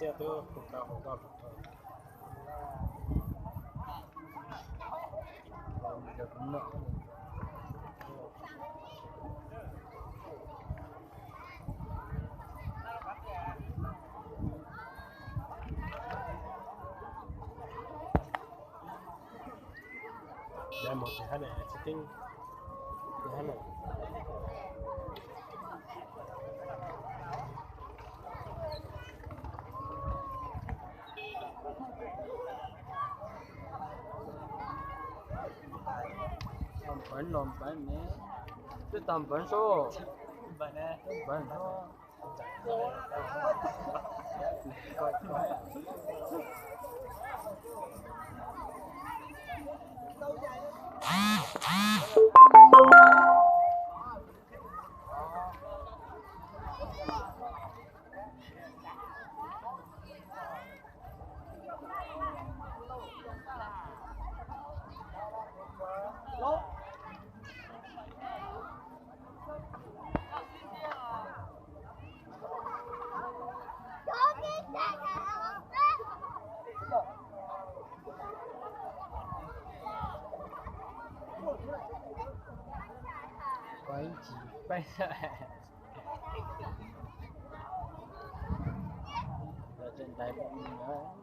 Thiab twb hu tau hauv nkauj hluas nkauj. Mus tsis hab na, tsis teb, tsis hab na. Npawv no npawv ne, twb tag npawv sub, npawv no. Ua ib tsis peeb, los tseem ntais pom nws na.